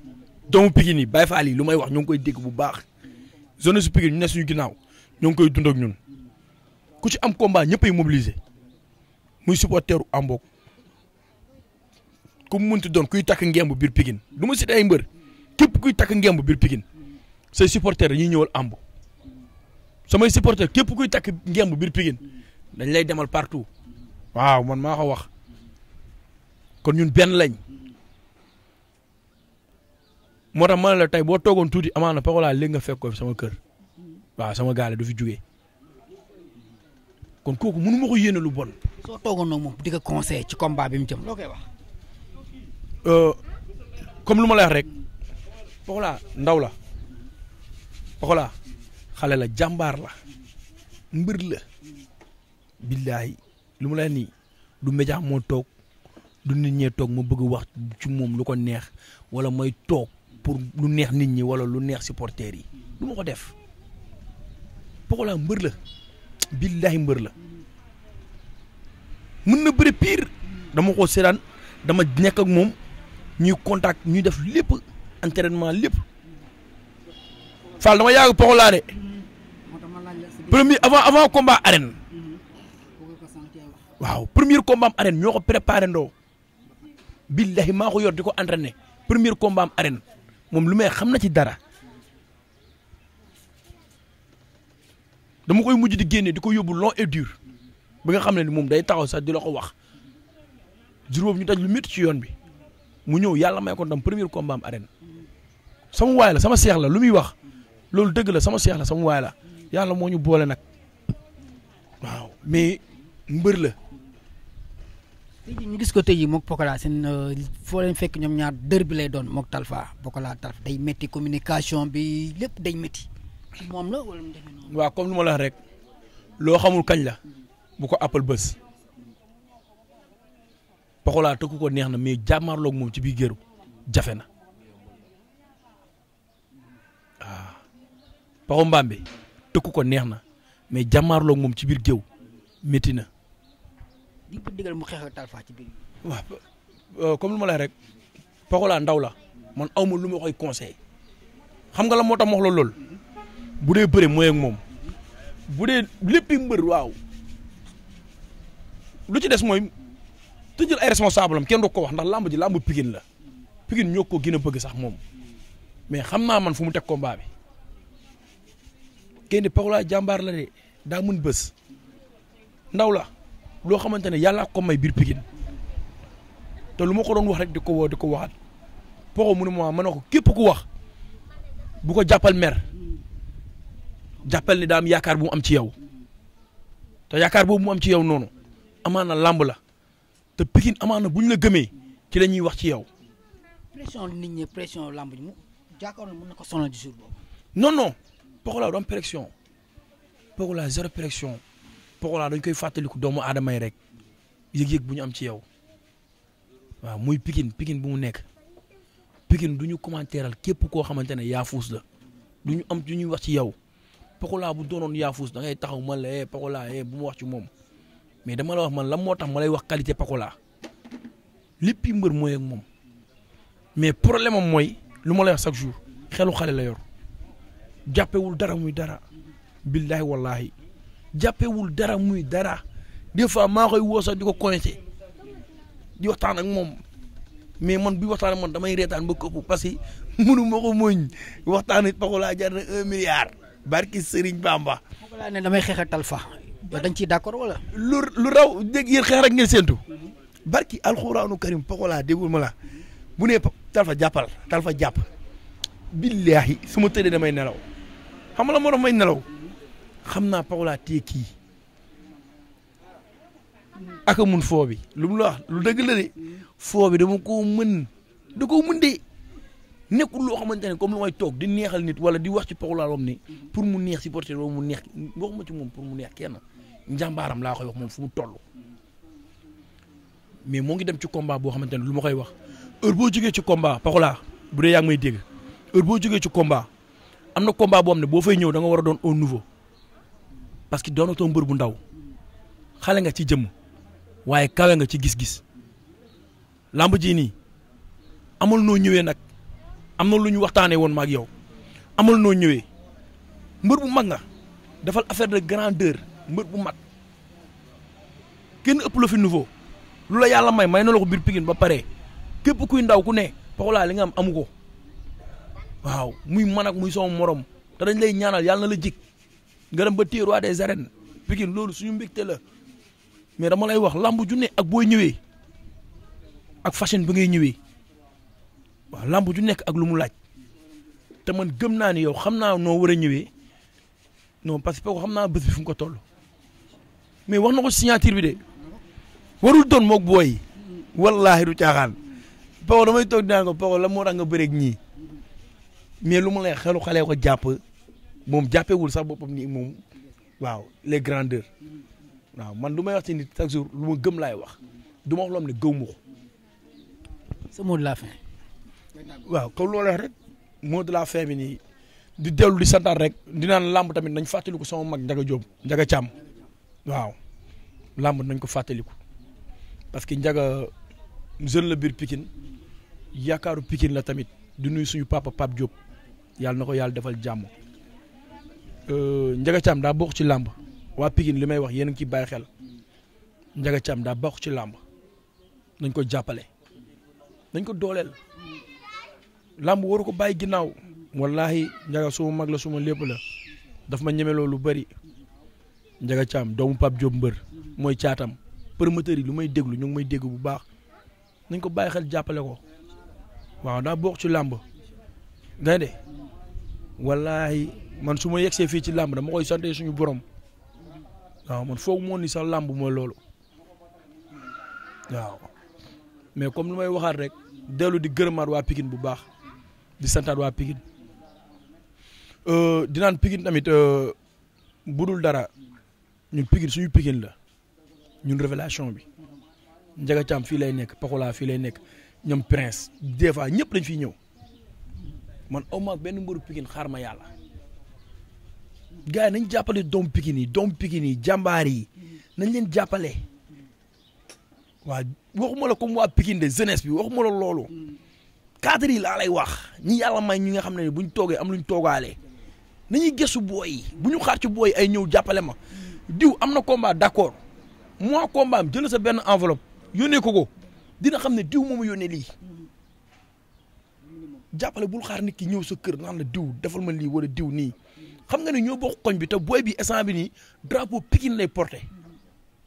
doomu Pikine yi Baye Fall yi lu may wax ñoo ngi koy dégg bu baax jeunesse su Pikine ñu nekk suñu ginnaaw ñoo ngi koy dund ak ñun ku ci am combat ñëppay mobiliser muy supporteru Ambok ku mu mënti doon kuy takk ngemb biir Pikine du ma cité ay mbër képp kuy takk ngemb biir Pikine say supporter dañuy ñëwal Ambo samay supporter képp kuy takk ngemb biir Pikine dañ lay demal partout waaw man maa ko wax kon ñun benn lañ moo tax ma ne la tey boo toogoon tuuti amaana Pokola léegi nga fekk ko sama kër waaw sama gaale du fi jugee kon kooku mënu ma ko yéene lu bon. soo toogoon nag moom di ko conseil ci combat bi mu jëm loo koy wax. comme lu ma la wax rek Pokola ndaw la Pokola xale la jàmbaar la mbër la billaahi lu ma la nii du média moo toog du nit ñee toog ma bëgg wax ci moom lu ko neex wala mooy toog pour lu neex nit ñi wala lu neex supporters yi du ma ko def Pokola mbër la billaahi mbër la mën na bëri pire dama ko seetaan dama nekk ak moom ñuy contact ñuy def lépp entraînement lépp Fall dama yàgg Pokola de premier avant combat arène waaw premier combat am arène ñoo ko préparé ndoo billahi maa ko yor di ko entraîné premier combat am arène moom lu may xam na ci dara dama koy mujj di génne di ko yóbbu long et dur ba nga xam ne ni moom day taxaw sax di la ko wax juróom ñu daj lu métti ci yoon bi mu ñëw yàlla may ko ndam premier combat am arène sama waay la sama seex la lu muy wax loolu dëgg la sama seex la sama waay la yàlla moo ñu boole nag waaw mais mbër la. tey jii ñu gis ko tey jii moog Pokola seen foo leen fekk ñoom ñaar dër bi lay doon moog Talfa Pokola Talfa day métti communication bi lépp day métti moom la wala mu demee noonu. waaw comme lu ma la wax rek loo xamul kañ la bu ko appal bés Pokola tëkku ko neex na mais jàmmaarloog moom ci biir géeru jafe na waaw Paxu Mbambe tëkku ko neex na mais jàmmaarloog moom ci biir géew métti na. di ko digal mu xeex ak Talfa ci biir. waaw comme lu ma lay rek Pokola ndaw la man aw ma lu ma koy conseillé xam nga la moo tax ma wax la lool bu dee bëre mooy ak moom bu dee léppi mbër waaw lu ci des mooy te jël ay responsable am kenn du ko wax ndax lamb ji lamb Pikine la Pikine ñoo ko gën a bëgg sax moom mais xam naa man fu mu teg combat bi kenn di Pokola jàmbaar la de daa mën bës ndaw la loo xamante ne yàlla ko may biir Pikine te lu ma ko doon wax rek di ko woo di ko waxaat Poko mu ne ma ne ko képp ku wax bu ko jàppal mer jàppal ni daa am yaakaar bu mu am ci yow te yaakaar boobu mu am ci yow noonu amaana lamb la te Pikine amaana bu ñu la gëmee ci la ñuy wax ci yow. pression nit ñi pression lamb ji mu jàkkaarloo mën na ko sonal ci jour boobu. non non Pokola du am pression Pokola zéro pression Pokola dañ koy fàttaliku doomu aadama yi rek yëg-yëg bu ñu am ci yow waaw muy Pikine bu mu nekk Pikine du ñu commentéral képp koo xamante ne yaafuus la du ñu am du ñuy wax ci yow Pokola bu doonoon yaafuus da ngay taxaw man la Pokola bu mu wax ci moom mais dama la wax man lan moo tax ma lay wax qualité Pokola léppi mbër mooy ak moom mais problème am mooy lu ma lay wax chaque jour xelu xale la yor jàppewul dara muy dara billahi wallahi jàppewul dara muy dara des fois maa koy woo sax di ko coincé di waxtaan ak moom mais man bi waxtaan ak man damay reetaan ba këpp parce que mënu ma ko muñ waxtaan ak Pokola jar na 1 milliard barki Serigne Bamba. Pokola ne damay xeex ak Talfa dañ ciy d'accord wala. lu raw dégg yéen xeex rek ngeen séntu barki alxuraanu karim Pokola déggul ma la bu nee Talfa jàppal Talfa jàpp billahi su ma tëddee damay nelaw xam nga la moo tax may nelaw xam naa Pokola téye kii ak a mun foo bi lu mu la wax lu dëgg la de foo bi dama koo mën da koo mën de nekkul loo xamante ne comme lu may toog di neexal nit wala di wax ci Pokola loo xam ne pour mu neex supporter wala mu neex waxuma ci moom pour mu neex kenn njàmbaaram laa koy wax moom fu mu toll mais moo ngi dem ci combat boo xamante ne lu ma koy wax heure boo jógee ci combat Pokola bu dee yaa ngi may dégg heure boo jógee ci combat am na combat boo xam ne boo fay ñëw da nga war a doon au nouveau parce que doonatoo mbër bu ndaw xale nga ci jëmm waaye kawe nga ci gis-gis lamb ji nii amal noo ñëwee nag am na lu ñu waxtaanee woon ma ak yow amal noo ñëwee mbër bu mag nga defal affaire de grandeur mbër bu mag kenn ëpp la fi nouveau lu la yàlla may na la ko biir Pikine ba pare képp kuy ndaw ku ne Pokola li nga am amu ko waaw muy man ak muy sama morom te dañ lay ñaanal yàlla na la jik nga dem ba téye roi des arènes Pikine loolu suñu mbégte la mais dama lay wax lamb ju ne ak booy ñëwee ak fashion bi ngay ñëwee waaw lamb ju nekk ak lu mu laaj te man gëm naa ni yow xam naa noo war a ñëwee non parce que xam naa bés bi fu mu ko toll mais wax na ko signature bi de warul doon moog booy wallaahi du caaxaan Poko damay toog dinaa ko Poko la moo tax nga bëreeg ñii mais lu ma lay xelu xale ko jàpp moom jàppewul sax boppam nii moom waaw les grandeurs waaw man lu may wax ci nit chaque jour lu ma gëm laay wax du ma wax loo xam ne gëw ma ko. sa mot de la fin. waaw comme loolu rek mot de la fin bi nii di dellu di santaat rek di naan làmb tamit nañ fàttaliku sama mag Ndiaga Diop Ndiaga Thiam waaw làmb nañ ko fàttaliku parce que Ndiaga jeune la biir Pikine yaakaaru Pikine la tamit di nuyu suñu papa Pape Diop yàlla na ko yàlla defal jàmm Ndiaga Thiam daa bokk ci làmb waa Pikine li may wax yéen a ngi ciy bàyyi xel Ndiaga Thiam daa bokk ci làmb nañ ko jàppale nañ ko dooleel làmb waru ko bàyyi ginnaaw wallahi Ndiaga suma mag la suma lépp la daf ma ñeme loolu lu bëri Ndiaga Thiam doomu Pape Diop mbër mooy caatam promoteur yi lu may déglu ñu ngi may dégg bu baax nañ ko bàyyi xel jàppale ko waaw daa bokk ci làmb ngay de wallahi man su ma yegsee fii ci làmb dama koy sante suñu borom waaw man foog moo ni sax làmb mooy loolu waaw mais comme lu may waxaat rek dellu di gërëmaat waa Pikine bu baax di santaat waa Pikine di naan Pikine tamit budul dara ñun Pikine suñu Pikine la ñun révélation bi Ndiaga Thiam fii lay nekk Pakola fii lay nekk ñoom Prince des fois ñëpp lañ fiy ñëw man au moins benn mbëru Pikine xaar ma yàlla gars yi nañ jàppale doomu Pikine yi jàmbaar yi nañ leen jàppale waaw waxuma la comme waa Pikine de jeunesse bi waxuma la loolu cadre yi laa lay wax ñi yàlla may ñi nga xam ne buñ toogee am luñ toogaalee nañuy gëstu booy yi bu ñu xaar ci booy ay ñëw jàppale ma diw am na combat d'accord moi combat am jël sa benn enveloppe yónnee ko dina xam ne diw moomu yónnee lii jàppale bul xaar nit ki ñëw sa kër naan la diw defal ma lii wala diw nii xam nga ne ñoo bokk koñ bi te booy bi instant bi nii drapeau Pikine lay porté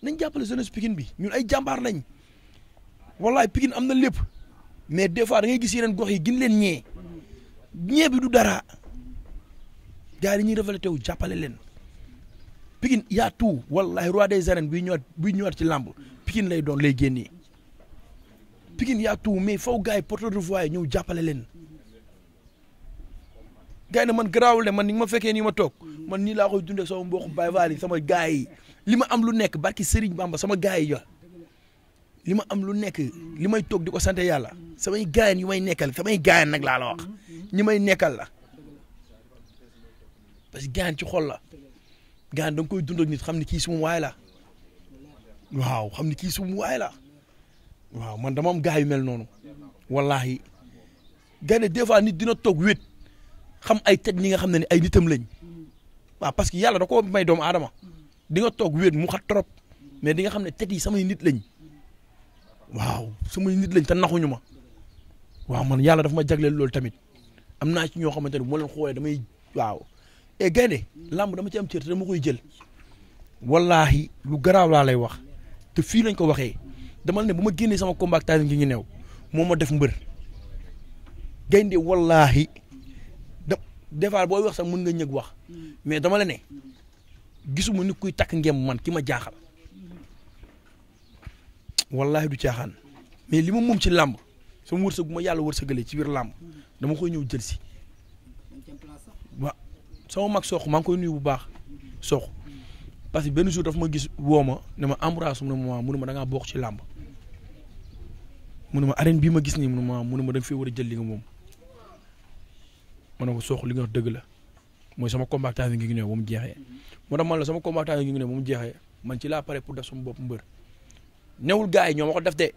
nañ jàppale jeunesse Pikine bi ñun ay jàmbaar lañ wallaay Pikine am na lépp mais des fois da ngay gis yeneen gox yi gën leen ñee bi du dara gars yi dañuy révolté wu jàppale leen Pikine yaa tout wallahi roi des arènes buy ñëwaat ci làmb Pikine lay doon lay génnee Pikine yaa tout mais faw gars yi porte de voix ñëw jàppale leen gars yi ne man garaawul de man ni ma fekkee nii ma toog man nii laa koy dundee sama mbokku Baye Fall yi sama gars yi li ma am lu nekk barki Serigne Bamba sama gars yi li ma am lu nekk li may toog di ko sant yàlla samay gars yu may nekkal samay gars nag laa la wax ñi may nekkal la parce que gars ci xol la gars da nga koy dund ak nit xam ni kii suma waay la waaw xam ni kii suma waay la waaw man dama am gars yu mel noonu wallahi gars ne des fois nit dina toog wét xam ay teg ñi nga xam ne ni ay nitam lañ waaw parce que yàlla da ko may doomu aadama di nga toog wét mu xat trop mais di nga xam ne teg yi samay nit lañ waaw samay nit lañ te naxuñu ma waaw man yàlla dafa ma jagleel loolu tamit am naa ci ñoo xamante ne moo leen xoolee damay waaw et gaynde làmb dama ci am cër te dama koy jël wallahi lu garaaw laa lay wax te fii lañ ko waxee dama ne bu ma génnee sama combat ak ngi new moo ma def mbër gaynde wallahi des fois booy wax sax mën nga ñëg wax mais dama la ne gisuma nit kuy takk ngem man ki ma jaaxal wallahi du caaxaan mais li ma moom ci làmb sama wërsëg bu ma yàlla wërsëgalee ci biir làmb dama koy ñëw jël si waaw sama mag sox maa ngi koy nuyu bu baax sox parce que benn jour dafa ma gis woo ma ne ma embrase mu ne ma mënu ma da ngaa bokk ci làmb mënu ma arène bii ma gis nii mënu ma da nga fee war a jël li nga moom ma ne ko sox li nga wax dëgg la mooy sama combat ngi ñëw ba mu jeexee moo tax man la sama combat ngi ñëw ba mu jeexee man ci laa pare pour def sama bopp mbër newul gars yi ñoo ma ko def de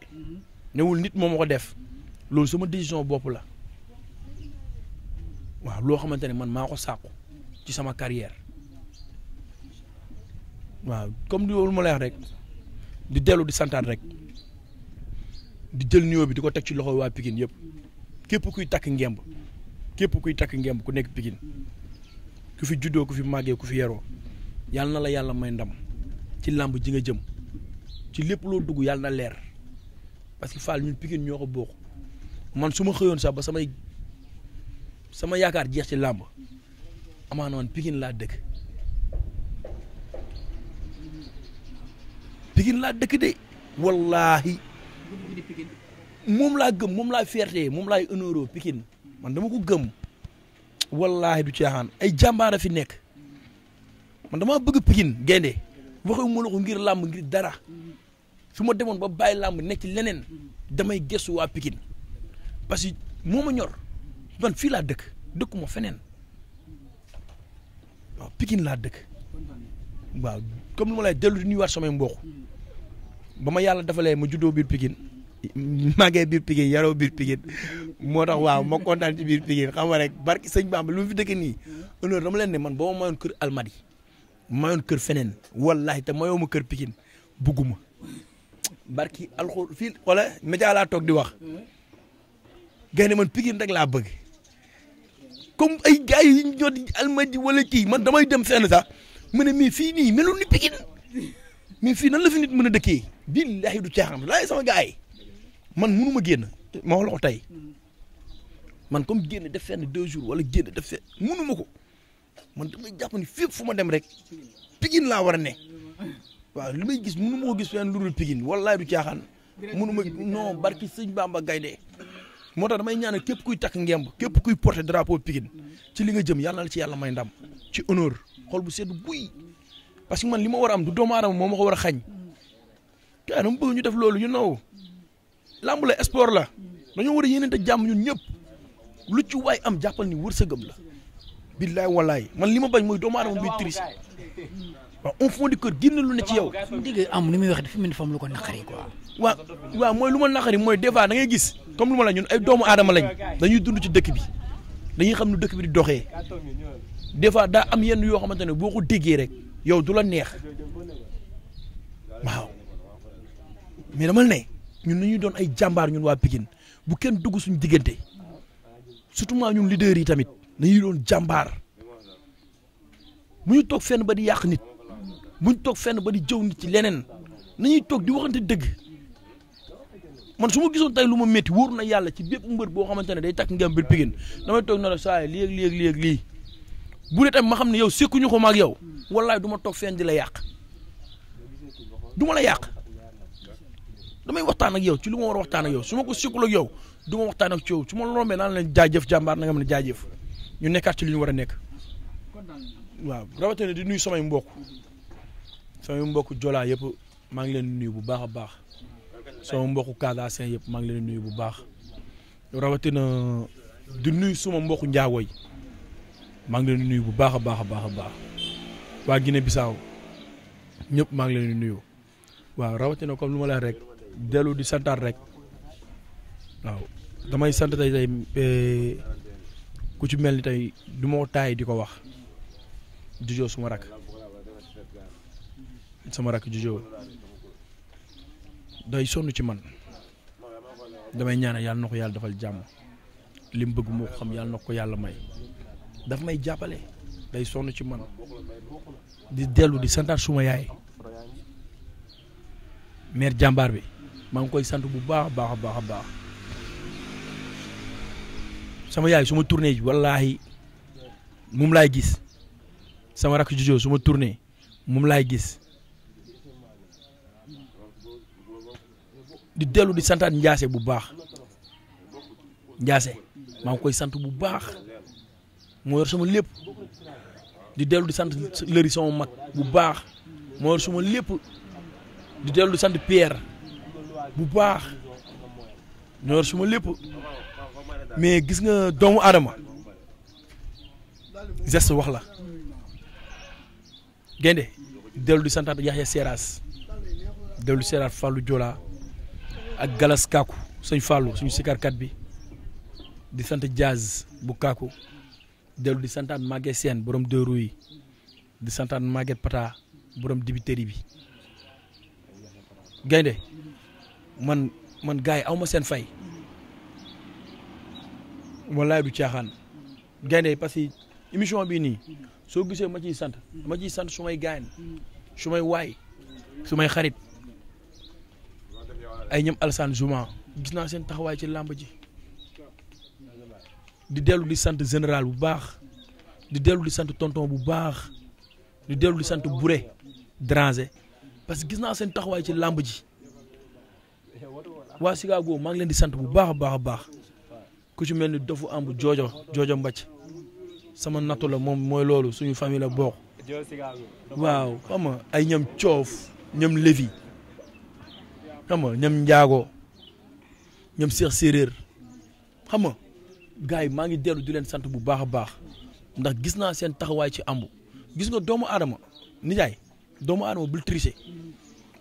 newul nit moo ma ko def loolu sama décision bopp la waaw loo xamante ne man maa ko sàkku ci sama carrière waaw comme loolu ma lay wax rek di dellu di santaat rek di jël nuyoo bi di ko teg ci loxo waa Pikine yëpp képp kuy takk ngemb ku nekk Pikine ku fi juddoo ku fi màggee ku fi yaroo yàlla na la yàlla may ndam ci làmb ji nga jëm ci lépp loo dugg yàlla na leer parce que Fall ñun Pikine ñoo ko bokk man su ma xëyoon sax ba sama yaakaar jeex ci làmb amaana man Pikine laa dëkk de wallaahi moom laa gëm moom laa fierté moom laay honoré Pikine man dama ko gëm wallaahi du caaxaan ay jàmbaara fi nekk man dama bëgg Pikine gaynde waxu ma la ko ngir làmb ngir dara su ma demoon ba bàyyi làmb nekk ci leneen damay gëstu waa Pikine parce que moo ma ñor man fii laa dëkkuma feneen waaw Pikine laa dëkk waaw comme lu ma lay dellu di nuyuwaat samay mbokk ba ma yàlla defalee ma juddoo biir Pikine màggee biir Pikine yaroo biir Pikine moo tax waaw ma kontaan ci biir Pikine xam nga rek barki sëñ Bamba lu mu fi dëkk nii honneur dama leen ne man ba ma mayoon kër Almadi mayoon kër feneen wallahi te mayoo ma kër Pikine bugguma barki alxur fii wala média laa toog di wax gaynde man Pikine rek laa bëgg comme ay gars yi ñu jot Almadi wala kii man damay dem fenn sax mu ne mii fii nii melul ni Pikine mais fii nan la fi nit mën a dëkkee billahi du caaxaan laay sama gars yi man munu ma génn ma wax la ko tey man comme génn def fenn 2 jours wala génn def fenn munu ma ko man damay jàpp ni fépp fu ma dem rek Pikine laa war a ne waaw li may gis munu ma ko gis fenn lu dul Pikine wallahi du caaxaan munu ma non barki sëñ Bamba gaynde moo tax damay ñaanal képp kuy takk ngemb képp kuy porter drapeau Pikine ci li nga jëm yàlla na la ci yàlla may ndam ci honneur xol bu sedd buy parce que man li ma war a am du doomu aadama moo ma ko war a xañ kay dama bëgg ñu def loolu ñu naw lamb la sport la dañoo war a yéeneente jàmm ñun ñëpp lu ci waay am jàppal ni wërsëgam la billaay wallaay man li ma bañ mooy doomu aadama bi triste waaw au fond du cœur génn lu ne ci yow. dégg am ni muy wax dafa mel ni fam lu ko naqari quoi. waaw mooy lu ma naqari mooy des fois da ngay gis comme lu ma la ñun ay doomu aadama lañ dañuy dund ci dëkk bi dañuy xam ne dëkk bi di doxee des fois daa am yenn yoo xamante ne boo ko déggee rek yow du la neex waaw mais dama ne ñun nañuy doon ay jàmbaar ñun waa Pikine bu kenn dugg suñu diggante surtout ñun leaders yi tamit nañuy doon jàmbaar bu ñu toog fenn ba di yàq nit bu ñu toog fenn ba di jëw nit ci leneen nañuy toog di waxante dëgg man su ma gisoon tey lu ma métti wóor na yàlla ci bépp mbër boo xamante ne day takk ngeen biir Pikine damay toog na la saa yi lii bu dee tamit ma xam ne yow sekkuñu ko ma ak yow wallaay du ma toog fenn di la yàq du ma la yàq damay waxtaan ak yow ci lu ma war a waxtaan ak yow su ma ko sekkul ak yow du ma waxtaan ak yow su ma rombee naan leen jaajëf jàmbaar na nga mën a jaajëf ñu nekkaat ci li ñu war a nekk waaw rawatina di nuyu samay mbokk Jola yëpp maa ngi leen di nuyu bu baax a baax sama mbokku Casasin yëpp maa ngi leen di nuyu bu baax rawatina di nuyu suma mbokku njaago yi maa ngi leen di nuyu bu baax a baax a baax a baax waa Guinée Bissau ñëpp maa ngi leen di nuyu waaw rawatina comme lu ma la rek dellu di santaat rek waaw damay sant tey ku ci mel ni tey du ma ko taay di ko wax Jojo sama rakk Jojo day sonn ci man damay ñaanal yàlla na ko yàlla defal jàmm li mu bëgg moo ko xam yàlla na ko yàlla may daf may jàppale day sonn ci man di dellu di santaat suma yaay mère jàmbaar bi maa ngi koy sant bu baax a baax a baax a baax sama yaay suma tournée ji wallaahi moom laay gis sama rakk Jojo suma tournée moom laay gis di dellu di santaat Ndiasse bu baax Ndiasse maa ngi koy sant bu baax moo yor sama lépp di dellu di sant lëri sama mag bu baax moo yor sama lépp di dellu di sant Pierre bu baax ñoo yor sama lépp mais gis nga doomu aadama geste wax la gaynde dellu di santaat Yaxya Seras dellu di seeraat Fallou Jola ak Galas Kaku sëñ Fallou suñu sikarkat bi di sant Diaz bu Kaku dellu di santaat Maguette Sène borom deux roues yi di santaat Maguette Pata borom dibiteri bi gaynde man gars yi aw ma seen fay wallaay du caaxaan gaynde parce que émission bii nii soo gisee ma ciy sant su may gaañ su may waay su may xarit ay ñoom Alassane Juma gis naa seen taxawaay ci làmb ji di dellu di sant général bu baax di dellu di sant tonton bu baax di dellu di sant Bouré Drange parce que gis naa seen taxawaay ci làmb ji waa Chicago maa ngi leen di sant bu baax a baax a baax ku ci mel ni dofu ambu joojo mbacc sama nattu la moom mooy loolu suñu famille la bokk waaw xam nga ay ñam coof ñam levi xam nga ñam njaago ñam Cheikh Séréer xam nga gars yi maa ngi dellu di leen sant bu baax a baax ndax gis naa seen taxawaay ci ambu gis nga doomu aadama nijaay doomu aadama bul tricher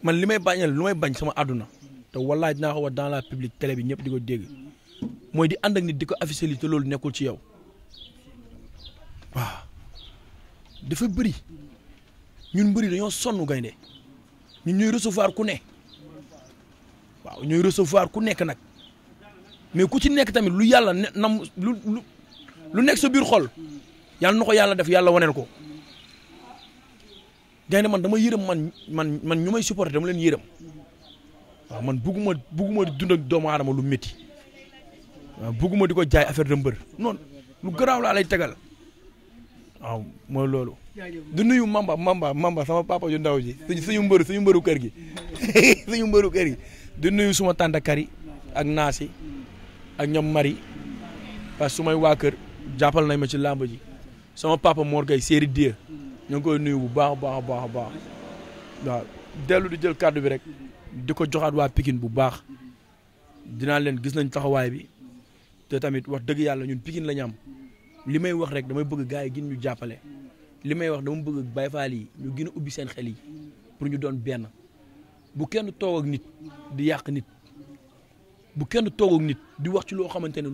man li may bañal lu may bañ sama àdduna te wallaay dinaa ko wax dans la public télé bi ñëpp di ko dégg mooy di ànd ak nit di ko officiel te loolu nekkul ci yow waaw dafa bëri ñun bëri dañoo sonn gaynde ñun ñuy recevoir ku ne waaw ñuy recevoir ku nekk nag mais ku ci nekk tamit lu yàlla ne nam lu nekk sa biir xol yàlla na ko yàlla def yàlla waneel ko gaynde man dama yërëm man ñu may supporter dama leen yërëm waaw man bugguma di dund ak doomu aadama lu métti waaw bugguma di ko jaay affaire de mbër noonu lu garaaw laa lay tegal waaw mooy loolu. du nuyu Mamba sama papa yu ndaw ji suñu mbëru kër gi suñu mbëru kër gi du nuyu suma tànta Kari ak Naasi ak ñoom Mari parce que su may waa kër jàppal nañ ma ci làmb ji sama papa Mor Gueye séeri Dieu ñu ngi koy nuyu bu baax a baax a baax a baax waaw dellu di jël kàddu bi rek di ko joxaat waa Pikine bu baax dinaa leen gis nañ taxawaay bi te tamit wax dëgg yàlla ñun Pikine la ñu am li may wax rek damay bëgg gars yi gën ñu jàppale li may wax dama bëgg Baye Fall yi ñu gën a ubbi seen xel yi pour ñu doon benn bu kenn toog ak nit di yàq nit bu kenn toog ak nit di wax ci loo xamante ne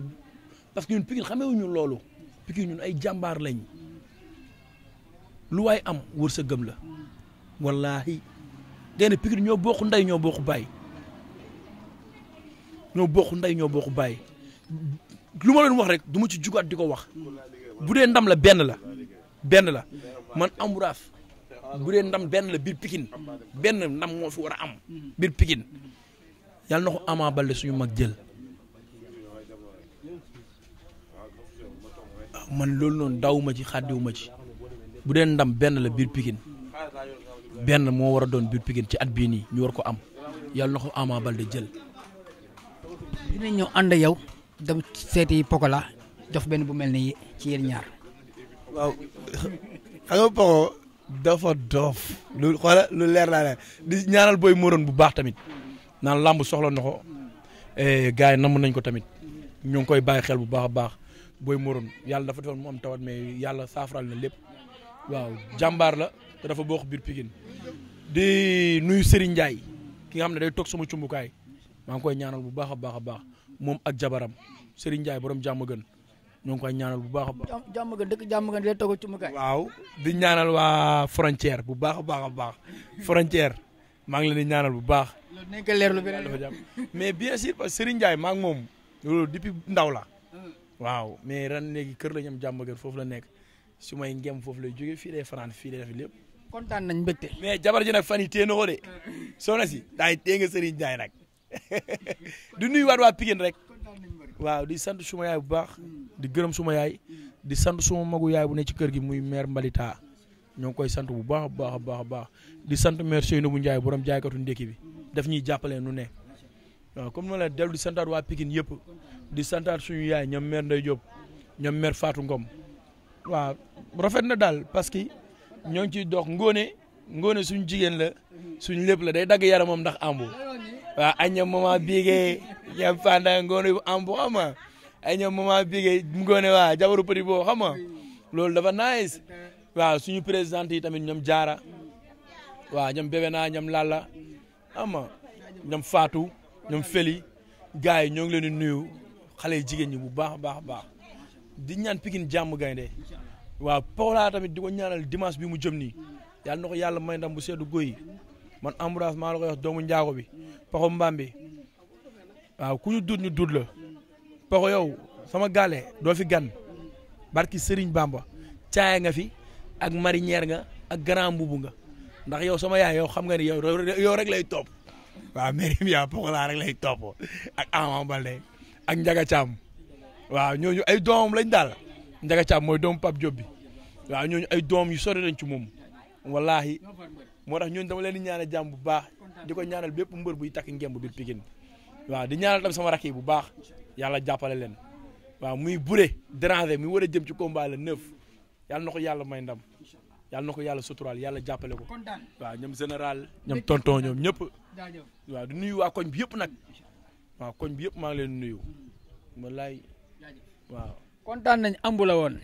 parce que ñun Pikine xamewuñu loolu Pikine ñun ay jàmbaar lañ lu waay am wër sa gëm la wallaahi dene Pikine ñoo bokk ndey ñoo bokk baay ñoo bokk ndey ñoo bokk baay lu ma leen wax rek du ma ci jugaat di ko wax bu dee ndam la benn la man Ambroise bu dee ndam benn la biir Pikine benn ndam moo fi war a am biir Pikine yàlla na ko Ama Baldé suñu mag jël man loolu noonu dawuma ci xàddiwuma ci bu dee ndam benn la biir Pikine benn moo war a doon biir Pikine ci at bii nii ñu war ko am yàlla na ko Ama Baldé jël. dinañ ñëw ànd yow dem seeti Pokola jox benn bu mel ni ci yéen ñaar. waaw xam nga Poko dafa doof lu xoola lu leer laa ne di ñaanal booy moroon bu baax tamit naan làmb soxla na ko gars yi namm nañ ko tamit ñu ngi koy bàyyi xel bu baax a baax booy moroon yàlla dafa defoon mu am tawat mais yàlla saafaral na lépp waaw jàmbaar la te dafa bokk biir Pikine di nuyu Serigne Ndiaye ki nga xam ne day toog sama cumbukaay maa ngi koy ñaanal bu baax a baax moom ak jabaram Serigne Ndiaye borom jàmm gën ñoo ngi koy ñaanal bu baax a baax. jàmm gën dëkk jàmm gën di leen toog cumbukaay. waaw di ñaanal waa frontière bu baax a baax frontière maa ngi leen di ñaanal bu baax. loolu nañ ko leerlu beneen dafa jàmm mais bien sûr parce que Serigne Ndiaye maa ngi moom loolu depuis ndaw la waaw mais ren léegi kër la ñu am jàmm gën foofu la nekk su may ngem foofu lay jógee fii lay fanaan fii lay def lépp. kontaan nañ mbégte. mais jabar ji nag fan yi téye na ko de soxna si daay téye nga Serigne Ndiaye nag di nuyuwaat waa Pikine rek waaw di sant suma yaay bu baax di gërëm suma yaay di sant suma magu yaay bu ne ci kër gi muy maire Mbalita ñoo ngi koy sant bu baax a baax di sant maire Seynabou Ndiaye borom jaaykatu ndékki bi daf ñuy jàppale nu ne waaw comme noonu la dellu di santaat waa Pikine yëpp di santaat suñu yaay ñoom maire Ndeye Diop ñoom maire Fatou Ngom waaw rafet na daal parce que ñoo ngi ciy dox ngóone suñu jigéen la suñu lépp la day dagg yaramam ndax ambu waaw ay ñoom maman Bigué ñoom Fanda ngóone bu ambu xam nga ay ñoom maman Bigué ngóone waa jabaru petit boo xam nga loolu dafa nice waaw suñu présidente yi tamit ñoom Jaara waaw ñoom bébé naa ñoom Lalla xam nga ñoom Fatou ñoom Feli gars yi ñoo ngi leen di nuyu xale yi jigéen ñi bu baax a baax di ñaan Pikine jàmm gaynde waaw Pokola tamit di ko ñaanal dimanche bi mu jëm nii yàlla na ko yàlla may ndam bu seddu góy man Ambroise maa la koy wax doomu njaago bi Pako Mbambi waaw ku ñu duut la Pako yow sama gaale doo fi gan barki Serigne Bamba caaya nga fi ak marinière nga ak grand mbubu nga ndax yow sama yaay yow xam nga ni yow rek lay topp waaw Mérim yaa Pokola rek lay topp ak Ama Baldé ak Ndiaga Thiam waaw ñooñu ay doomam lañ daal Ndiaga Thiam mooy doomu Pape Diop bi waaw ñooñu ay doom yu sori lañ ci moom wallahi moo tax ñooñu dama leen di ñaanal jàmm bu baax di ko ñaanal bépp mbër buy takk ngemb biir Pikine waaw di ñaanal tam sama rakk yi bu baax yàlla jàppale leen waaw muy bure déranger muy war a jëm ci combat la 9 yàlla na ko yàlla may ndam yàlla na ko yàlla suturaal yàlla jàppale ko waaw ñoom général ñoom tonton ñoom ñëpp waaw di nuyu waa koñ bi yëpp nag waaw koñ bi yëpp maa ngi leen nuyu wallaay waaw kontaan nañ ambu la woon